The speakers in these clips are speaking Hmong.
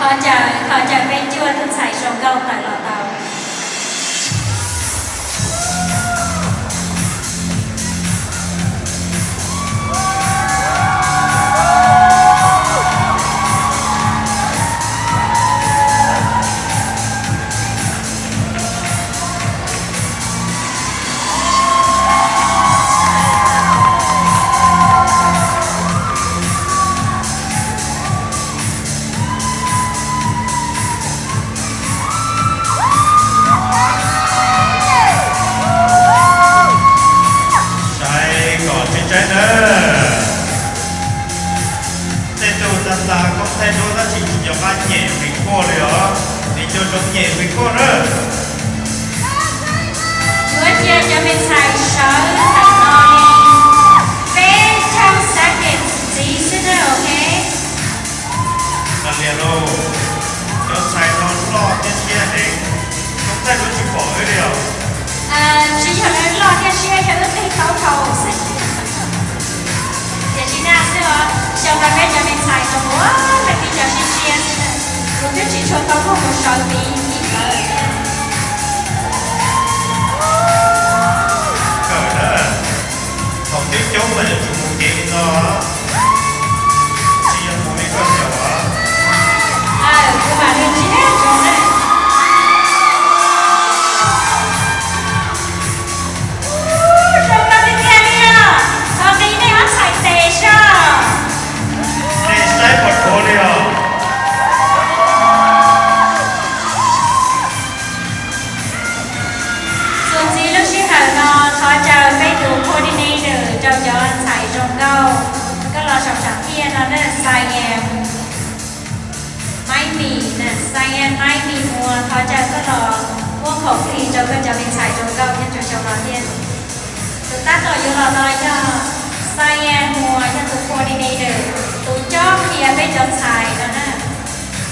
Thov caw, thov caw peb cuaj tus ntxhais zoo nkauj tawm los tau. Saib kom tseeb tseeb nawb. Tej tug tag tas koob thaij duab tab sis tsis nco qab nyem record li os. Nws cov zoo nyem record na. Yuav cia cov me ntxhais sawv tawm no li peb caug seconds ntxiv xwb na, ok. Nqa lias lauj, cov ntxhais no loj thiab siab heev, koob thaij duab tsis pom wb li os. Tsis yog lawv loj thiab siab, yog wb qig tau dhau xwb. Tiam sis naj xwb os, xyoo no peb cov me ntxhais no ua leej twg cov siab siab xwb na, kuv twb tsis tshua tau muaj mus sawv tiv ib lawv. Kawm na, thaum twb coob los yuav tsum mus kev li no, tsis yog mus li koj xyaum os. Kuv mam li ntsiag zoo na. Zoo no tiag tiag li os, thov nqi nej ob txhais tes soj. Nej saib pom thuav li os. Txuas ntxiv lub sij hawm no thov caw peb tus coordinator rau cov ntxhais zoo nkauj, koj los saum sam thiaj no na, Xayas Maib Mis na, Xayas Maib Mis Muas, thov caw koj los muab khoom plig rau koj cov me ntxhais zoo nkauj nyob rau xyoo no thiab. Tus tab tom yuav los no yog Xayas Muas, yog tus coordinator, tus cob qhia peb cov ntxhais no na.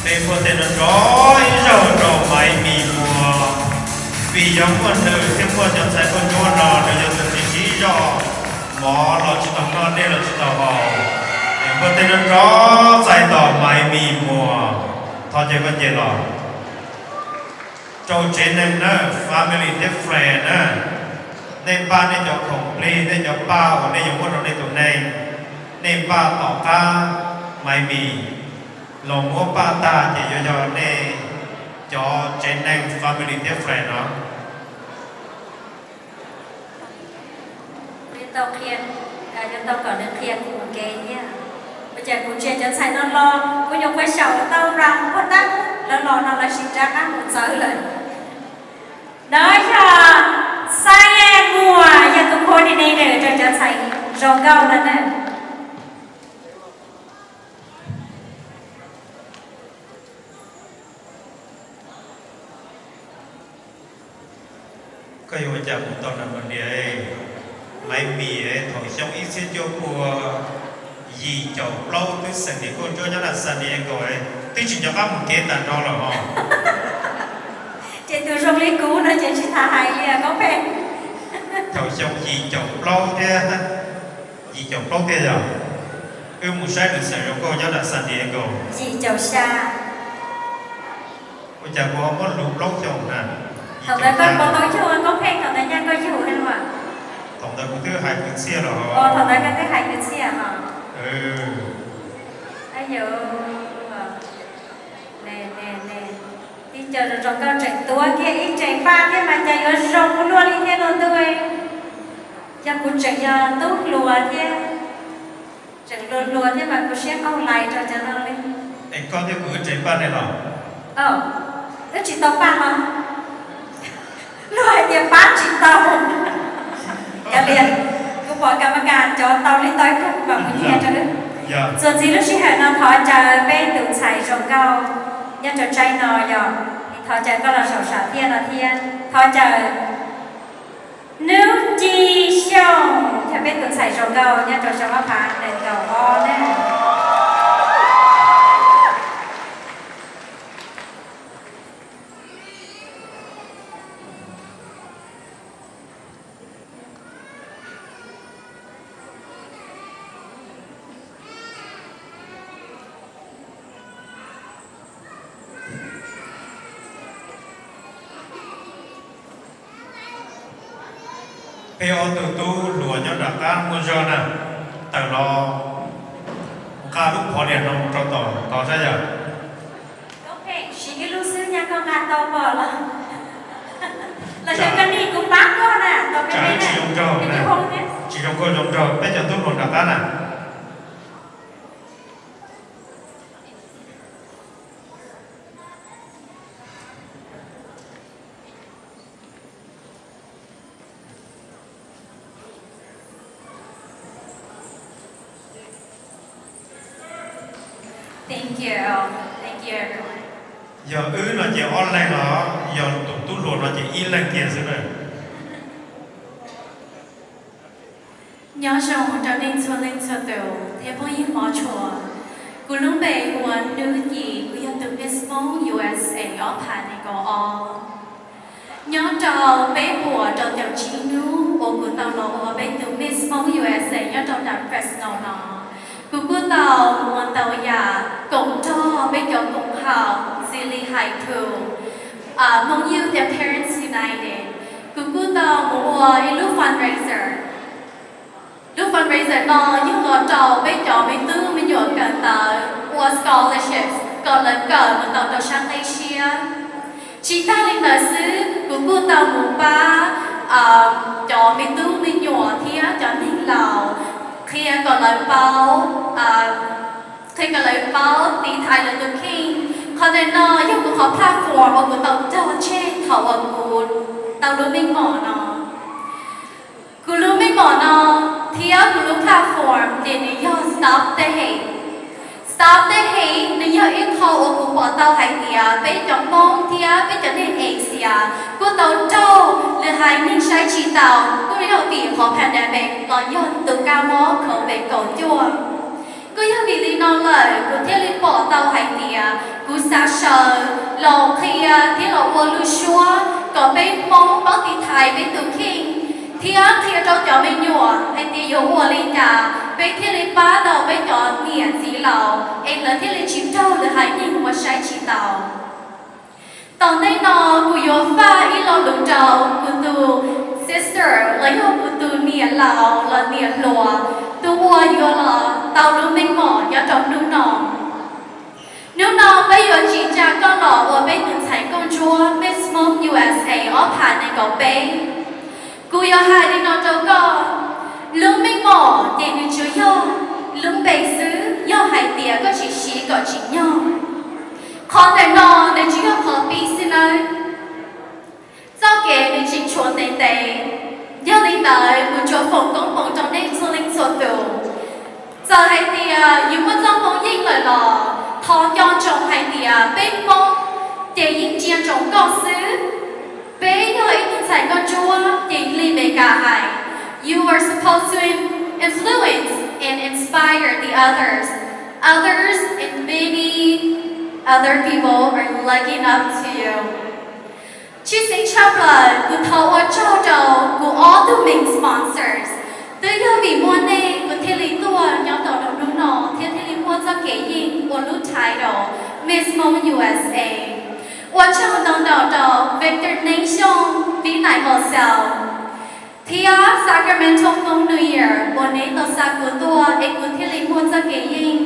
Peb muab tej no nrov ib zaug rau Maiv Mis Muas, vim yog muaj nws thiaj muaj cov ntxhais nkauj nyuaj no, nws yog tus tsis siv zog, mov los tsis tau noj, dej los tsis tau haus. Es muab tej no nrov txais tos Maiv Mis Muas, thov caw koj nce los. Rau tsev neeg na, family thiab friend na, nej npaj nej cov khoom plig, nej cov paj uas nej yuav muab rau nej tus neeg, nej npaj tom qab Maiv Mis los muab paj tag ces yuav yog nej cov tsev neeg family thiab friend no. Yuav tau qhia, yuav tau kom nws qhia kuv mus kev thiab. Ua cas kuv ntsia cov ntxhais no los kuv nyuam qhuav xyaum tau round puag ta, lawv los no lawv sim rov qab mus txawv lawm. No yog Xayas Muas, yog tus coordinator rau cov ntxhais zoo nkauj no na. Koj yuav ua cas mus tau Namibia? Maiv Mis thaum xyoo ib txhiab cuaj pua yim caum plaub twb xeem niam nkauj ntsuab nyob nram San Diego, twb tsis nco qab mus kev tag nrho lawm hos. Ces tus zoo li kuv no ces tsis tas hais li koob pheej. Thaum xyoo yim caum plaub thiab, yim caum plaub tiag yog, wb mus saib nws xeem zoo nkauj nyob nram San Diego. Yim caum xya. Ua cas kuv ho muab luv plaub xyoo na? Thaum ntawd koj puas tau yug, koob pheej, thaum ntawd nyaj koj yug li los? Thaum ntawd kuv twb hais kwv txhiaj los. Thaum ntawd koj twb hais kwv txhiaj los. Ayu, tij Ncaws zoo zoo nkauj tseem tuav kiag ib rev paj thiab mas cas yuav zoo luaj li thiab no ntuj. Yog kuv tseem yog tub hluas thiab, tseem hluas hluas thiab mas kuv siab qaug lais rau cov no li. Es koj thiab kuv wb rev paj ne los? Wb tsis tau paj los? Luag hais tias pab tsis tau. Kav liam, kuv pom kas mas kas cov tau li tau ib pliag kuv mam mus nyiag rau wb. Txuas ntxiv lub sij hawm no thov caw peb tus ntxhais zoo nkauj nyob rau tsaib no yog, thov caw koj los saum sam thiaj no thiab thov caw Nub Ci Xyooj yog peb tus ntxhais zoo nkauj nyob rau xyoo ob phav nees nkaum ob na. Peb ob tug tub hluas nyob nram qab muaj zog na, tawm los nqa lub phov niam no mus rau tom tod saib yog. Siv ib lub xwb nyaj koj nqa tau pom los, los yog koj nim kuv pab koj na, tau peb tsis zoo nraug, tsis zoo nraug zoo nraug peb cov tub hluas nram qab na. Thank you. Thank you, everyone. Yog wb no ces ob leeg los, yog tus tub hluas no ces ib leeg kiag xwb na. Nyob zoo rau nej txhua leej txhua tus thiab phooj ywg hmov tshua. Kuv lub npe hu ua Hnub Yim, kuv yog tus Miss Hmoob U S A ob phav nees nkaum ob. Nyob rau peb puas rau caum tsib hnub uas kuv tau los ua peb tus Miss Hmoob U S A nyob rau nram Fresno no, kuv kuj tau mus ua ntau yam koom nrog peb cov koom haum xws li hais tus Hmong Youth and Parents United, kuv kuj tau mus ua ib lub fundraiser. Lub fundraiser no yog los rau peb cov me tub me nyuam kawm ntawv ua scholarships kom lawv kawm mus tau rau sab qib siab. Tsis tag li ntawd xwb, kuv kuj tau mus pab cov me tub me nyuam thiab cov neeg laus qhia kom lawv paub, qhia kom lawv paub tiv thaiv lawv tus kheej. Qhov ntawm no yog kuv qhov platform uas kuv tau nrog tseg thaum uas kuv tau lub meej mom no. Kuv lub meej mom no thiab kuv lub platform ces nws yog Stop the Hate. Stop the Hate nws yog ib qho uas kuv pom tau hais tias peb cov Hmoob thiab peb cov neeg Asia kuj tau raug lwm haiv neeg saib tsis taus, kuj yog vim qhov pandemic los yog tus kab mob COVID kaum cuaj. Kuj yog vim li no lawm kuv thiaj li pom tau hais tias kuv xav sawv los qhia thiab los ua lub suab kom peb Hmoob paub tiv thaiv peb tus kheej, thiab qhia rau cov me nyuam hais tias yuav ua li cas peb thiaj li pab tau peb cov niam txiv laus es lawv thiaj li tsis raug lwm haiv neeg uas saib tsis taus. Tom ntej no kuv yuav faj ib lo lus rau kuv tus sister los yog kuv tus niam laus los niam hluas, tus uas yuav los tau lub meej mom nyob rau hnub no. Hnub no peb yuav tsim tsa koj los ua peb tus ntxhais nkauj ntsuab Miss Hmoob U S A ob phav nees nkaum peb. Kuv yuav hais li no rau koj, lub meej mom ces nws tsuas yog lub npe xwb, yog hais tias koj tsis siv kom tsim nyog. Qhov ntawm no nws tsis yog qhov pib xwb nawb. Txoj kev nws tseem tshuav ntev ntev. Yog li ntawd kuv tsuas foom koob hmoov rau nej txhua leej txhua tus. Txawm hais tias yus muaj txoj hmoov yeej lawm los thov nco ntsoov hais tias peb Hmoob ces yeej ntsia ntsoov koj xwb. Peb yog ib tug ntxhais nkauj ntsuab ces li Meskas hais, you are supposed to influence and inspire the others. Others and many other people are looking up to you. Tshwj xeeb tshaj plaws kuv thov ua tsaug rau kuv ob tug main sponsors. Twb yog vim muaj nej kuv thiaj li tuaj nyob tau rau hnub no thiab thiaj li muaj txoj kev yeej ua lub title Miss Hmoob U S A. Ua tsaug ntau ntau rau Victor Neeb Xyooj, Vib Nais Hauv Xaus, thiab Sacramento Hmoob New Year uas neb tau xa kuv tuaj es kuv thiaj li muaj txoj kev yeej.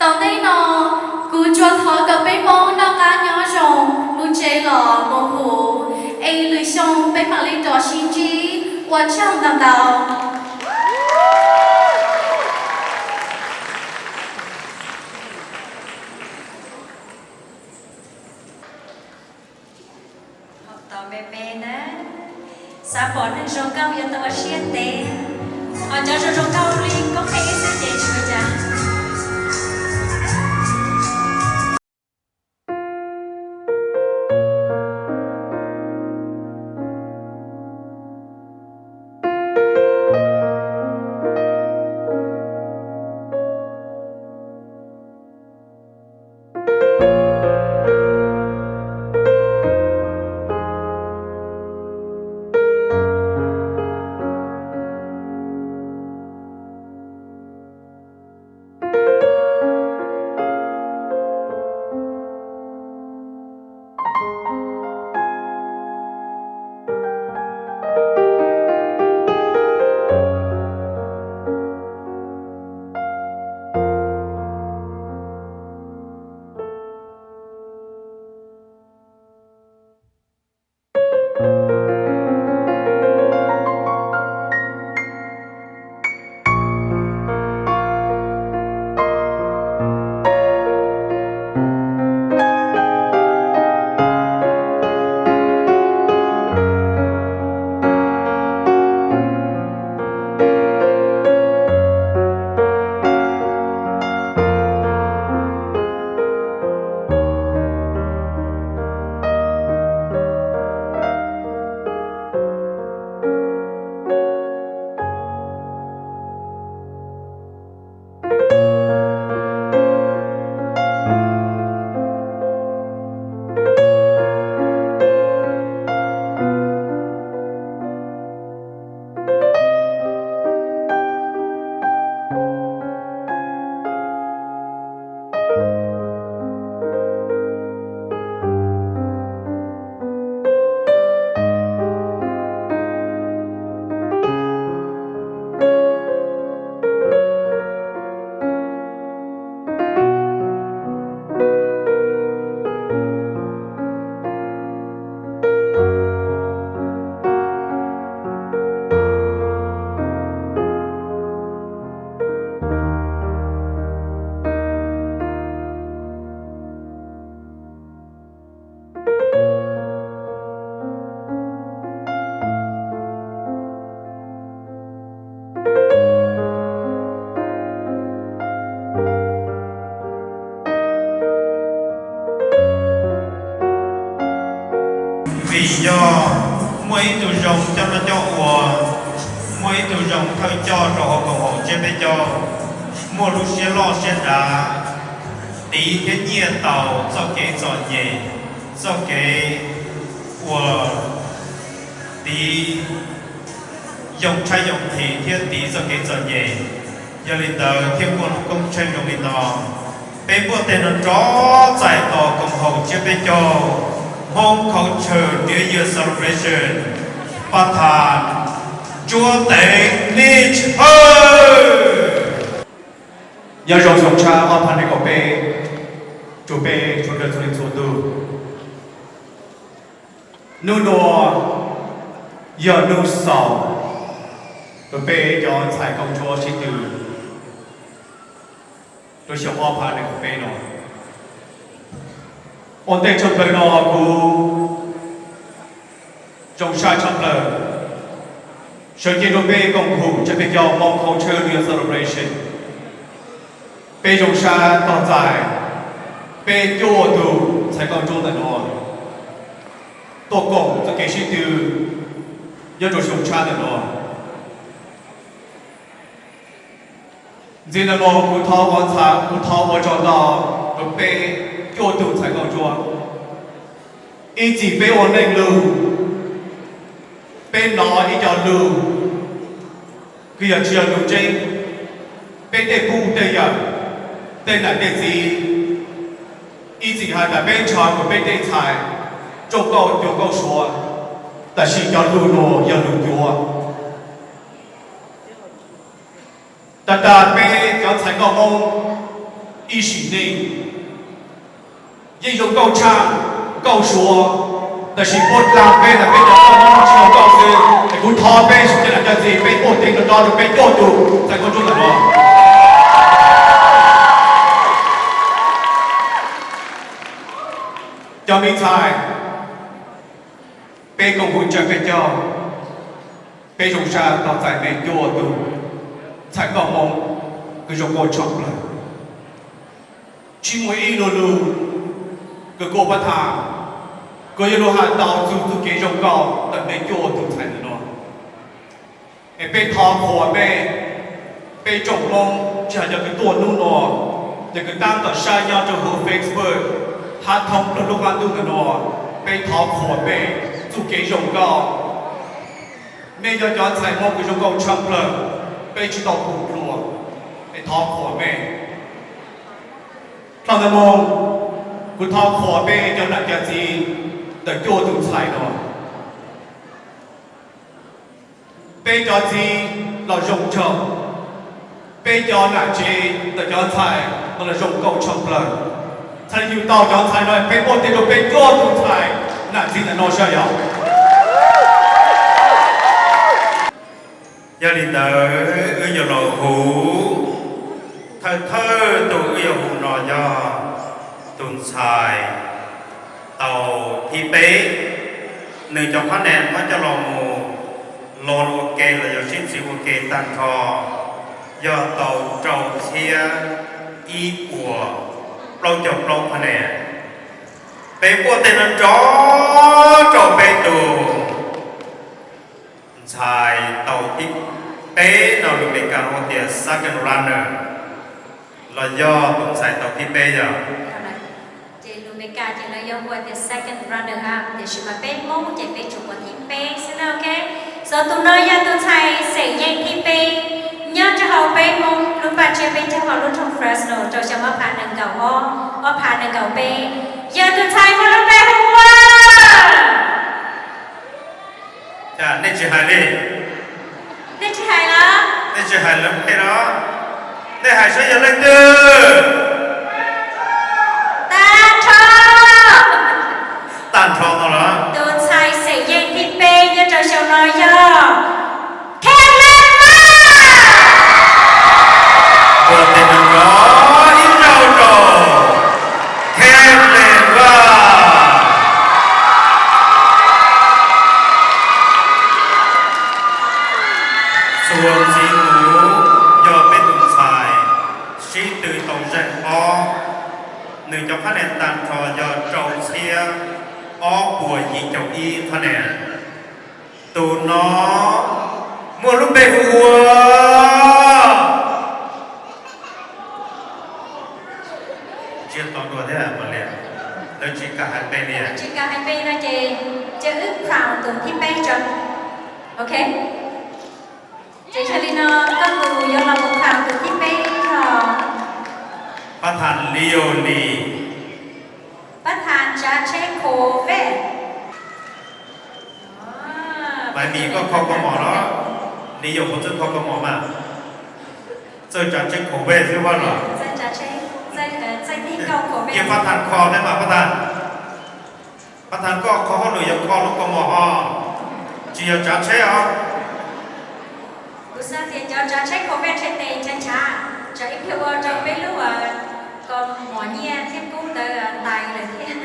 Tom ntej no, kuv tsuas thov kom peb Hmoob noj qab nyob zoo, mus tsev los mus huv, es lwm xyoo peb mam li rov sib ntsib. Ua tsaug ntau ntau. Tau me me na, xav pom neeg zoo nkauj yuav tau ua siab ntev, ho cov zoo zoo nkauj li koob qe xwb ces tsis ua cas. Vim yog muaj ib tug zoo coj noj coj ua, muaj ib tug zoo thawj coj rau hauv koom haum tsiab peb caug, muaj lub siab loj siab dav, tiv thiab nyiaj tau txoj kev txom nyem, txoj kev ua tiv yoo tshaib yoo nqhis thiab tiv txoj kev txom nyem. Yog li ntawd thiaj muaj lub koob tsheej zoo li no. Peb npuaj tej no rov txais tos koom haum tsiab peb caug Hmoob Culture New Year Celebration, Paj Thas Ntsuab Teev Nij Hawj. Nyob zoo xyoo tshaj ob phav nees nkaum peb, rau peb txhua leej txhua tug. Hnub no yog hnub xaus rau peb cov ntxhais nkauj ntsuab sib tw rau xyoo ob phav nees nkaum peb no. Ua ntej tshaj plaws no kuv zoo sab tshaj plaws sawv cev rau peb koom haum tsiab peb caug Hmoob Culture New Year Celebration. Peb zoo sab tog txais peb cuaj tug ntxhais nkauj ntsuab ntawm no tuaj koom txoj kev sib tw nyob rau xyoo tshaj ntawm no. Ntxiv ntawm no kuv thov ua ntxhais, kuv thov ua tsaug ntau rau peb cuaj tug ntxhais nkauj ntsuab. Ib txhis peb ua neej lug, peb hnov ib co lug, kwv yees tsis yog lug tseeb. Peb tej phooj tej ywg, tej nam tej txiv, ib txhis hais tias peb ntshaw rau peb tej ntxhais tsoom nkauj cuav nkauj suav, tab sis cov lug no yog lug cuav. Tag tag peb cov ntxhais nkauj Hmoob ib sim neej yeej zoo nkauj tshaj nkauj suav, tab sis puab dlaag peb tas peb cov nkauj Hmoob tsis zoo nkauj xwb. Es kuv thov peb sawv daws cov ntxhais peb tuaj teev rov rau peb cuaj tug ntxhais nkauj ntsuab ntawm no. Cov me ntxhais, peb koom haum tsiab peb caug, peb zoo sab tog txais mej cuaj tug ntxhais nkauj Hmoob kws zoo nkauj tshaj plaws. Tsis muaj ib lo lug kws kuv pab tham kws yuav lug has tau txug txuj kev zoo nkauj ntawm mej cuaj tug ntxhais ntawm no. Es peb thov qhuas mej, peb tsoom Hmoob tsis has cov kws tuaj hnub no, cov kws taab tom saib nyob rau hauv Facebook hab thoob plaws lub qab ntuj ntawm no, peb thov qhuas mej txuj kev zoo nkauj. Mej yog cov ntxhais Hmoob kws zoo nkauj tshaj plaws, peb tsis tau pum dlua, es thov qhuas mej. Dlhau ntawd moog, kuv thov qhuas peb cov nam cov txiv ntawm cuaj tug ntxhais no. Peb cov txiv los zoo nraug, peb cov nam tsev ntawm cov ntxhais no los zoo nkauj tshaj plaws. Txhaj le yug tau cov ntxhais no peb muaj tej rau peb cuaj tug ntxhais nam txiv ntawm no saib yog. Yog li ntawd wb yuav los hu thawj thawj tug wb yuav hu no yog tus ntxhais tau thib peb, nws cov qhab nees muab coj los mus lo ua ke los yog sib txiv ua ke tag nrho yog tau rau txhiab ib puas plaub caug plaub qhab nees. Peb npuaj tej no rov rau peb tug ntxhais tau thib peb no lus Meskas hu tias second runner, los yog tus ntxhais tau thib peb yog. Ces lus Meskas ces lawv yuav hu tias second runner up, tiam sis mas peb Hmoob ces peb tsuas hu thib peb xwb na, ok. So tus no yog tus ntxhais xeem Yeej thib peb nyob rau hauv peb Hmoob lub paj tsiab peb caug hauv lub thooj Fresno rau xyoo ob phav nees nkaum ob, ob phav nees nkaum peb, yog tus ntxhais muaj lub npe hu ua Nej tsis hais li. Nej tsis hais los? Nej tsis hais lawv npe los? Nej hais saib yog leej twg? Tag nrho. Tag nrho no los? Tus ntxhais xeem Yeej thib peb nyob rau xyoo no yog Kevin Vaj. Ua tes nrov ib zaug rau Kevin Vaj. tag nrho yog rau txhiab ob puas yim caum ib qhab ne. Tus no muaj lub npe hu ua, tsis tau dua thiab mas li, lawv tsis kam hais npe li. Tsis kam hais npe no ces, ces wb crown tus thib peb tso. Ok. Ces yog li no, koj tus yuav los mus crown tus thib peb yog Pab Thas Liv Yau Lis. Pab Thas tsav tsheb Corvette. Maiv Mis, koj kho kaus mom los? Liv Yau puas txawj kho kaus mom mas? Txawj tsav tsheb Corvette xwb Pab los? Cia Pab Thas kho thiab mas Pab Thas. Pab Thas, koj qhov hauj lwm yog kho lub kaus mom ho, tsis yog tsav tsheb os. Kuv xav tias cov tsav tsheb Corvette rhe tes ntshav ntshav, tsam ib pliag ua rau peb lub kaus mom nyiaj thiab kub ntawd ntais lawm thiab.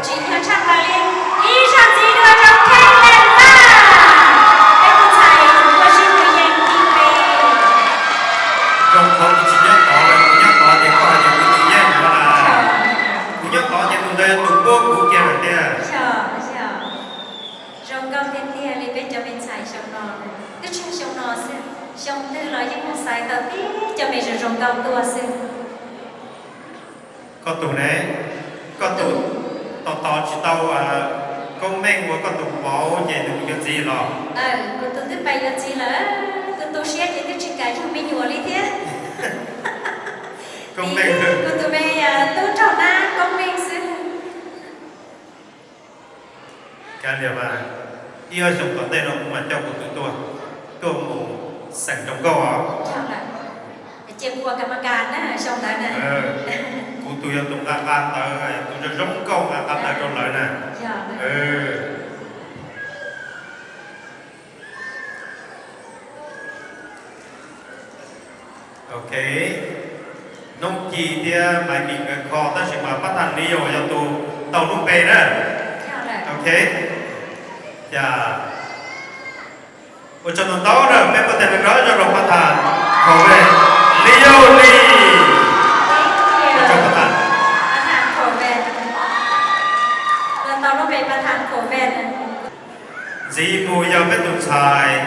Tsis yog tshaj plaws li, ib zaug ntxiv dua rau Kheej Leej Vaj, peb tus ntxhais ua si tus yeej thib peb. Zoo qhov kuv tsis nyob tod lawm, kuv nyob tod ces koj hais tias kuv tus yeej no na. Kuv nyob tod ces tus ntawd yog tus puab kuv kiag lawm tiag. Zoo nkauj tiag tiag li peb cov me ntxhais xyoo no, twb tsis xyoo no xwb, xyoo twg los yeej mus xaiv tau tib cov me zoo zoo nkauj tuaj xwb. Koj tus ne, koj tus tos tos tsis tau Koob Meej ua koj tus vauv ces nws mus yuav txiv los? Kuv tus twb pais yuav txiv lawm, tus tu siab ces twb tsis kam yug me nyuam li thiab. Koob Meej, kuv tus me tub nraug nab Koob Meej xwb. Kav liam mas, ib ob xyoo tom ntej no kuv mam coj kuv tus tuaj, tuaj mus xeem zoo nkauj os. Ces kuv ua kam ma kas na xyoo ntawd na. Kuv tus yog tus nqa nqa ntawv, tus zoo zoo nkauj nqa nqa ntawv rau lawv na. Ok, Hnub Ci thiab Maiv Mis nkawd kho, tab sis mas Pab Thas Liv Yau yog tus tau lub npe na. Ok, cas ua tsaug ntau ntau na, peb npuaj tes nrov nrov rau Pab Thas Corvette, Liv Yau Lis. Ua tsaug Pab Thas. Ntxiv mus yog peb tus ntxhais,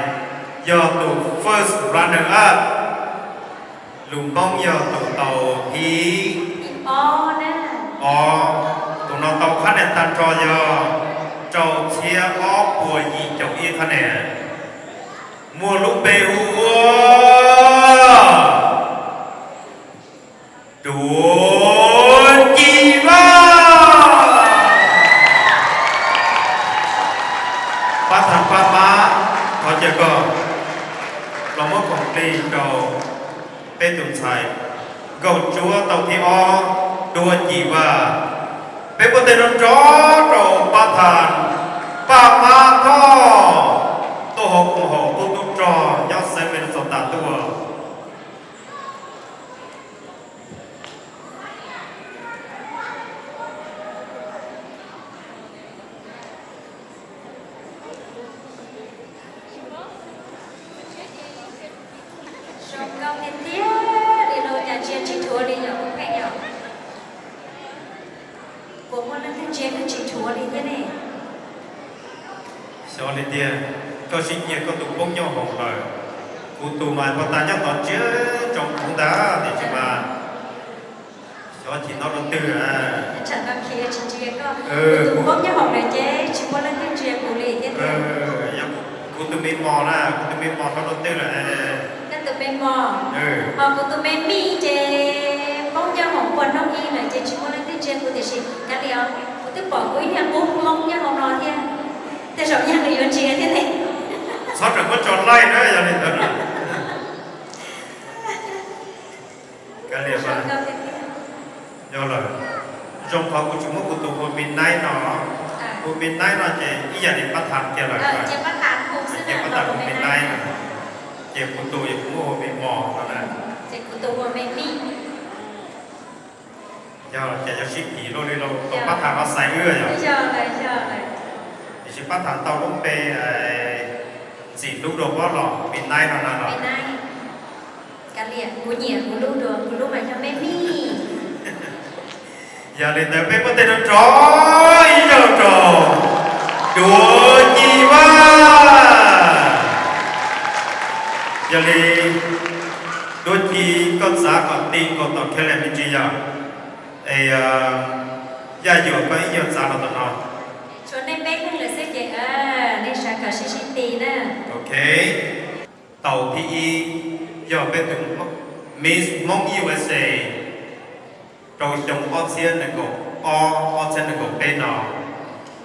yog tus first runner up, lus Hmoob yog tus tau thib ob, tus no tau qhab nia tag nrho yog rau txhiab ob puas yim caum ib qhab nia, muaj lub npe hu ua Duav Ci Vaj. Pab Thas Pab Mab, thov caw koj los muab khoom plig rau peb tus ntxhais Nkauj Ntsuab tau thib ob, Duav Ci Vaj. Peb npuaj tes nrov nrov rau Pab Thas Pab Mab Thoj, tuaj hauv koom haum tuaj tub rog nyob xeev Minnesota tuaj. Zoo nkauj tiag tiag li los cas ntsia tsis dhuav li yom, kuv pheej yom. Puas muaj leej twg ntsia twb tsis dhuav li thiab ne? Xyov li tiag, koj sib cia koj tus poob nyob hoom lawm, kuv tus mas puag ta nyob tod ntsia ntsoov kuv ntag tiam sis mas xyov chim no rau twg. Tsis ntsia koj, kuv tus poob nyob hoom lawm ces tsis muaj leej twg ntsia kuv li thiab. Yog kuv tus me mos na, kuv tus me mos rau rau twg lawm? Koj tus me mos, ho kuv tus me mij ces poob nyob hoom puag hnub ib lawm ces tsis muaj leej twg ntsia kuv tiam sis kav liam, kuv twb pom kuv ib niag qub Hmoob nyob hauv no thiab, tej zaum yog nws yuav ntsia thiab ne. Txhob rawm muab tso laij na yog li ntawd. Kav liam mas, yog lawm, zoo qhov kuv tsis muab kuv tus hu Midnight no, hu Midnight no ces ib yam li Pab Thas kiag lawm, ces Pab Thas hu Midnight no, ces kuv tus yog kuv muab hu Me Mos no na. Yog ces yog sib kis luaj li los kom Pab Thas no xaiv wb yog. Tiam sis Pab Thas tau lub npe ntxim hlub dua pob los Midnight no na los. Kuv nyiam kuv lub dua, kuv lub mas yog me me. Yog li ntawd peb muab tej nrov rov ib zaug rau Duab Ci Vaj. Yog li Duab Ci, koj txav kom ti nkaus tom Caleb me ntsis yog? Es Yaj Yuam, koj ib nyuag txav los tom no. Tshuav nej peb leeg lawm xwb ces nej sawv kom sib sib ti na. Ok. Tau thib ib yog peb tus Miss Hmoob U S A rau xyoo ob txhiab nees nkaum ob, ob txhiab nees nkaum peb no.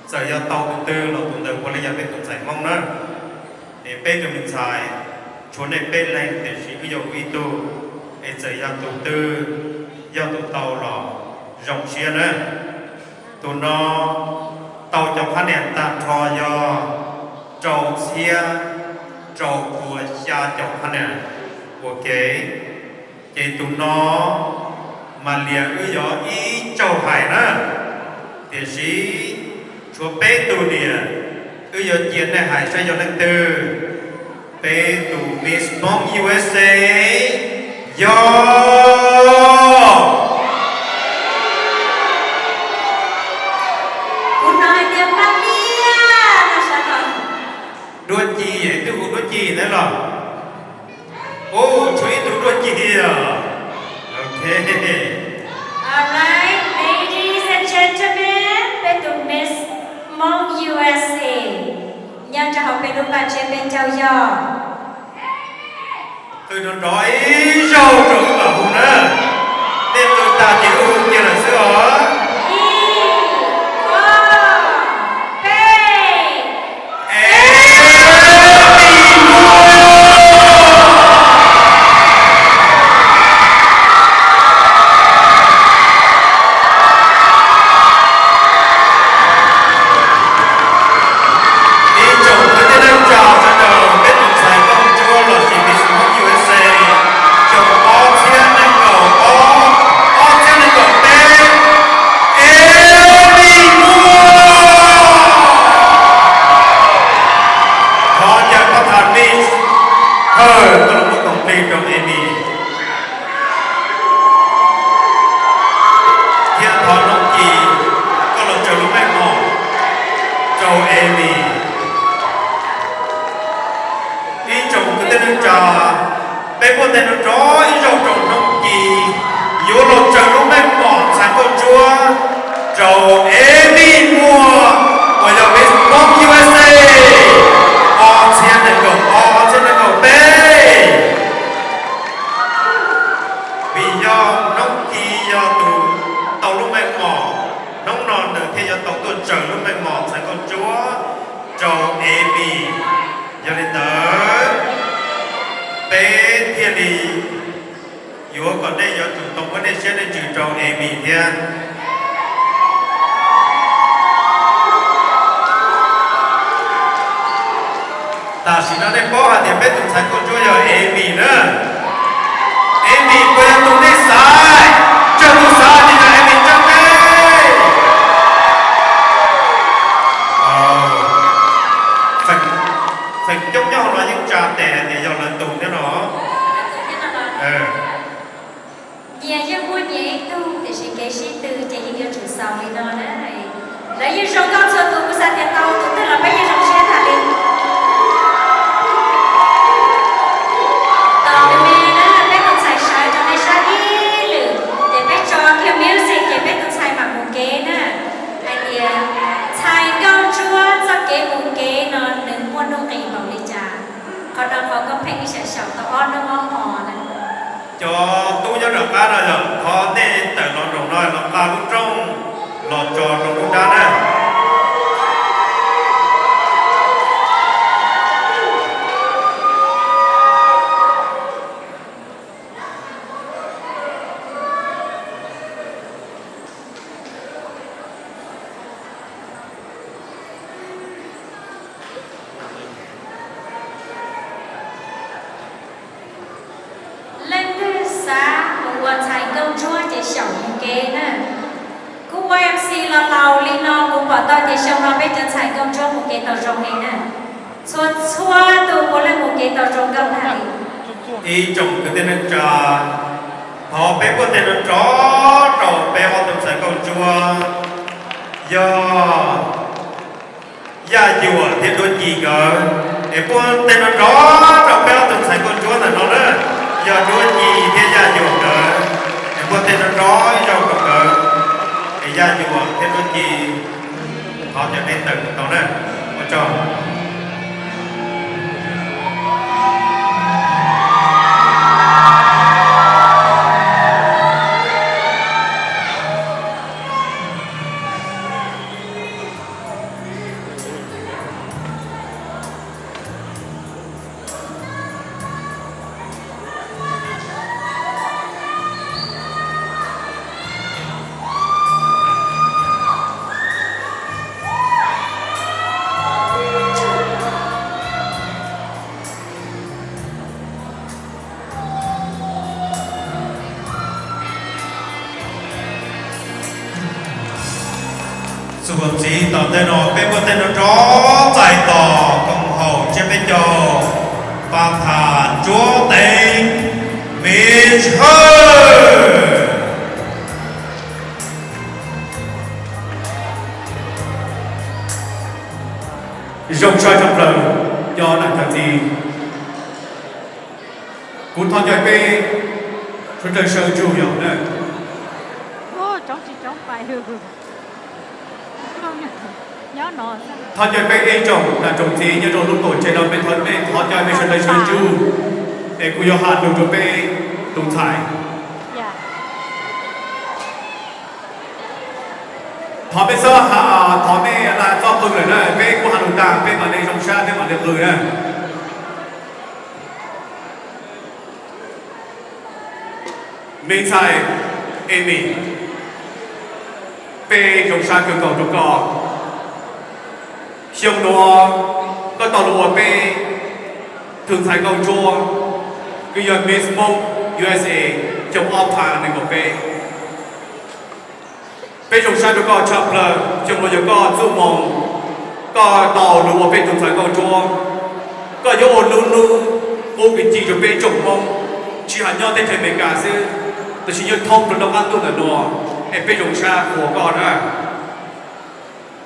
Txawm yog tau tus twg los tus ntawd puav leej yog peb tus ntxhais Hmoob na. Es peb tus me ntxhais tshuav nej peb leeg tiam sis wb yog ua ib tug, es txawm yog tus twg yog tus tau los zoo siab na. Tus no tau cov phab niam tag nrho yog rau txhiab rau pua xya caum phab niam ua ke. Ces tus no mas liam wb yuav ib tsaug hais na, tiam sis tshuav peb tug liam, wb yuav cia nej hais saib yog leej twg. Peb tus Miss Hmoob U S A yog Kuv hnov hais tias Paj Liaj no sawv los. Duab Ci, twb hu Duab Ci thiab los? Ub, tshuav ib tug Duab Ci os. Ok. Alright, ladies and gentlemen, peb tus Miss Hmoob U S A nyob rau hauv peb lub paj tsiab peb caug yog. Qw nrov nrov ib zaug rau wb mam hu na. Nej qw tag ces wb hu kiag lawm xwb os. Ib, ob, peb. Emi Muas. Ib tsoom kwv tij neej tsa sawv daws, peb tus ntxhais nkauj ntsuab los sis Miss Hmoob U S A xyoo ob txhiab nees nkaum ob, ob txhiab nees nkaum peb, Emi Muas. Thov caw pab tham Miss Thawj tuaj los muab koom plig rau Emi. Thiab thov Nooj Ci koj los tsaws lub meej mom rau Emi. Ib tsoom kwv tij neej tsa, peb muab tej nrov nrov ib zaug rau Nooj Ci yuav los tsaws lub meej mom ntxhais nkauj ntsuab rau Emi Muas uas yog Miss Hmoob U S A ob txhiab nees nkaum ob, ob txhiab nees nkaum peb. Vim yog Nooj Ci yog tus tau lub meej mom, hnub no nws thiaj yuav tau tuaj tsaws lub meej mom ntxhais nkauj ntsuab rau Emi. Yog li ntawd, peb thiaj li yuav kom nej yuav tsum tau muab nej siab nej ntsws rau Emi thiab. Tam sim no nej paub hais tias peb tus ntxhais nkauj ntsuab yog Emi na. Emi puas yog tus nej xav? Tsawg tus xav tias yog Emi tso kej. Feem coob nyob hauv no yeej tsa tes hais tias yog lawv tus thiab no. Nyias yeej muaj nyias ib tug, tiam sis kev sib tw ces yeej yuav tsum xaus li no na. Lawv yeej zoo nkauj txhua tus, kuv xav tias tau tus twg los peb yeej zoo siab tas li. Tos me me na, peb tus ntxhais sawv rau nej saib ib lwm, ces peb tso kiag music ces peb tus ntxhais mam mus kev na. Hais tias ntxhais nkauj ntsuab txoj kev mus kev no nws muaj nuj nqis npaum li cas? Qhov no qhov koj pheej ib sam xyaum tau ob hnub ob hmo na. Cov tub nyob nram qab no yog thov nej tawm los nraum no los nqa lub rooj los tso rau lub dab na. Leej twg xav mus ua ntxhais nkauj ntsuab ces xyaum mus kev na. Kuv ua M C los laus li no, kuv pom tau tias xyoo no peb cov ntxhais nkauj ntsuab mus kev tau zoo heev na. Txhua txhua tus puav leej mus kev tau zoo nkauj tag li. Ib tsoom kwv tij neej tsa, thov peb npuaj tes nrov nrov rau peb ob tug ntxhais nkauj ntsuab, yog Yaj Yuam thiab Duab Ci nkawd. Es npuaj tes nrov nrov rau peb ob tug ntxhais nkauj ntsuab ntawm no na, yog Duab Ci thiab Yaj Yuam nkawd. Es npuaj tes nrov nrov ib zaug rau nkawd. Es Yaj Yuam thiab Duab Ci, thov caw peb tawm mus tau na. Ua tsaug. Xub ntxiv tom ntej no peb npuaj tes nrov nrov txais tos koom haum tsiab peb caug, Pab Thas Ntsuab Teev, Miss Hawj. Zoo sab tshaj plaws cov nam cov txiv. Kuv thov caw peb sawv daws sawv ntsug yom na. Thov caw peb ib tsoom nam tsoom txiv nyob rau lub tuam tsev no, peb thov, peb thov caw peb sawv daws sawv ntsug, es kuv yuav has lus rau peb tus ntxhais. Thov peb txhob, thov peb la txhob qw lawm na, peb kuj has lus tag peb mam li zoo sab peb mam li qw na. Me ntxhais Amy, peb zoo sab kawg nkaus rau koj. Xyoo nuav koj tau los ua peb tus ntxhais nkauj ntsuab, kws yog Miss Hmoob U S A xyoo ob phav nees nkaum peb. Peb zoo sab rau koj tshaj plaws, xyoo nuav yog koj txuj moo, koj tau los ua peb tus ntxhais nkauj ntsuab. Koj yuav ua lub hnub qub kws ci rua peb tsoom Hmoob, tsis has nyob teb chaws Amelikas xwb, tab sis nyob thoob plaws nrob qab ntuj ntawm nuav, es peb zoo sab qhuas koj na.